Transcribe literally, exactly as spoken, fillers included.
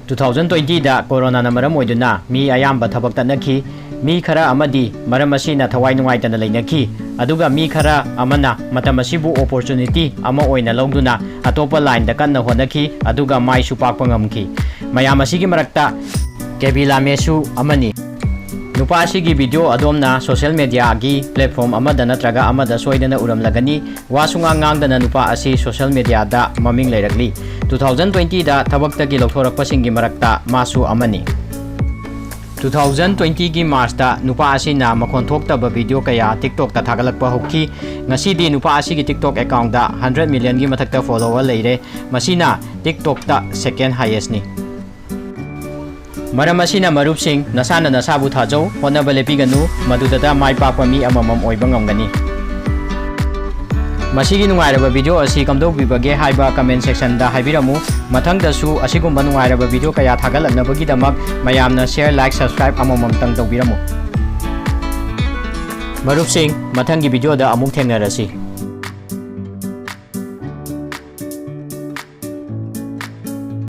Two thousand ꯇ꯭ꯋꯦꯟꯇꯤꯗ ꯀꯣꯔꯣꯅꯥꯅ ꯃꯔꯝ ꯑꯣꯏꯗꯨꯅ ꯃꯤ ꯑꯌꯥꯝꯕ ꯊꯕꯛ ꯇꯠꯅꯈꯤ꯫ ꯃꯤ ꯈꯔ ꯑꯃꯗꯤ ꯃꯔꯝ ꯑꯁꯤꯅ ꯊꯋꯥꯏ ꯅꯨꯡꯉꯥꯏꯇꯅ ꯂꯩꯅꯈꯤ, ꯑꯗꯨꯒ ꯃꯤ ꯈꯔ ꯑꯃꯅ ꯃꯇꯝ ꯑꯁꯤꯕꯨ opportunity ꯑꯃ ꯑꯣꯏꯅ ꯂꯧꯗꯨꯅ ꯑꯇꯣꯞꯄ line ꯗ ꯀꯟꯅ ꯍꯣꯠꯅꯈꯤ, ꯑꯗꯨꯒ ꯃꯥꯏꯁꯨ ꯄꯥꯛꯄ ꯉꯝꯈꯤ꯫ ꯃꯌꯥꯝ ꯑꯁꯤꯒꯤ ꯃꯔꯛꯇ ꯀꯦꯕꯤ ꯂꯥꯃꯦꯁꯨ ꯑꯃꯅꯤ꯫ ꯅꯨꯄꯥ ꯑꯁꯤꯒꯤ video ꯑꯗꯣꯝꯅ social media ꯒꯤ platform ꯑꯃꯗ ꯅꯠꯇ꯭ꯔꯒ ꯑꯃꯗ ꯁꯣꯏꯗꯅ ꯎꯔꯝꯂꯒꯅꯤ꯫ ꯋꯥ ꯁꯨꯡꯉꯥꯡ ꯉꯥꯡꯗꯅ ꯅꯨꯄꯥ ꯑꯁꯤ social media ꯗ ꯃꯃꯤꯡ ꯂꯩꯔꯛꯂꯤ꯫ ꯇꯨ ꯊꯥꯎꯖꯟ ꯇ꯭ꯋꯦꯟꯇꯤꯗ ꯊꯕꯛꯇꯒꯤ ꯂꯧꯊꯣꯔꯛꯄꯁꯤꯡꯒꯤ ꯃꯔꯛꯇ ꯃꯥꯁꯨ ꯑꯃꯅꯤ꯫ ꯇꯨ ꯊꯥꯎꯖꯟ ꯇ꯭ꯋꯦꯟꯇꯤꯒꯤ March ꯇ ꯅꯨꯄꯥ ꯑꯁꯤꯅ ꯃꯈꯣꯟ ꯊꯣꯛꯇꯕ video ꯀꯌꯥ TikTok ꯇ ꯊꯥꯒꯠꯂꯛꯄ ꯍꯧꯈꯤ꯫ ꯉꯁꯤꯗꯤ ꯅꯨꯄꯥ ꯑꯁꯤꯒꯤ TikTok account ꯗ hundred million ꯒꯤ ꯃꯊꯛꯇ follower ꯂꯩꯔꯦ꯫ ꯃꯁꯤꯅ TikTok ꯇ second highest ꯅꯤ꯫ ꯃꯔꯝ ꯑꯁꯤꯅ ꯃꯔꯨꯞꯁꯤꯡ, ꯅꯁꯥꯅ ꯅꯁꯥꯕꯨ ꯊꯥꯖꯧ, ꯍꯣꯠꯅꯕ ꯂꯦꯞꯄꯤꯒꯅꯨ, ꯃꯗꯨꯗꯇ ꯃꯥꯏ ꯄꯥꯛꯄ ꯃꯤ ꯑꯃꯃꯝ ꯑꯣꯏꯕ ꯉꯝꯒꯅꯤ꯫ ꯃꯁꯤꯒꯤ ꯅꯨꯡꯉꯥꯏꯔꯕ video ꯑꯁꯤ ꯀꯝꯗꯧꯕꯤꯕꯒꯦ ꯍꯥꯏꯕ comment section ꯗ ꯍꯥꯏꯕꯤꯔꯝꯃꯨ꯫ ꯃꯊꯪꯗꯁꯨ ꯑꯁꯤꯒꯨꯝꯕ ꯅꯨꯡꯉꯥꯏꯔꯕ video ꯀꯌꯥ ꯊꯥꯒꯠꯂꯛꯅꯕꯒꯤꯗꯃꯛ ꯃꯌꯥꯝꯅ share, like, subscribe ꯑꯃꯃꯝꯇꯪ ꯇꯧꯕꯤꯔꯝꯃꯨ꯫ ꯃꯔꯨꯞꯁꯤꯡ, ꯃꯊꯪꯒꯤ video ꯗ ꯑꯃꯨꯛ ꯊꯦꯡꯅꯔꯁꯤ꯫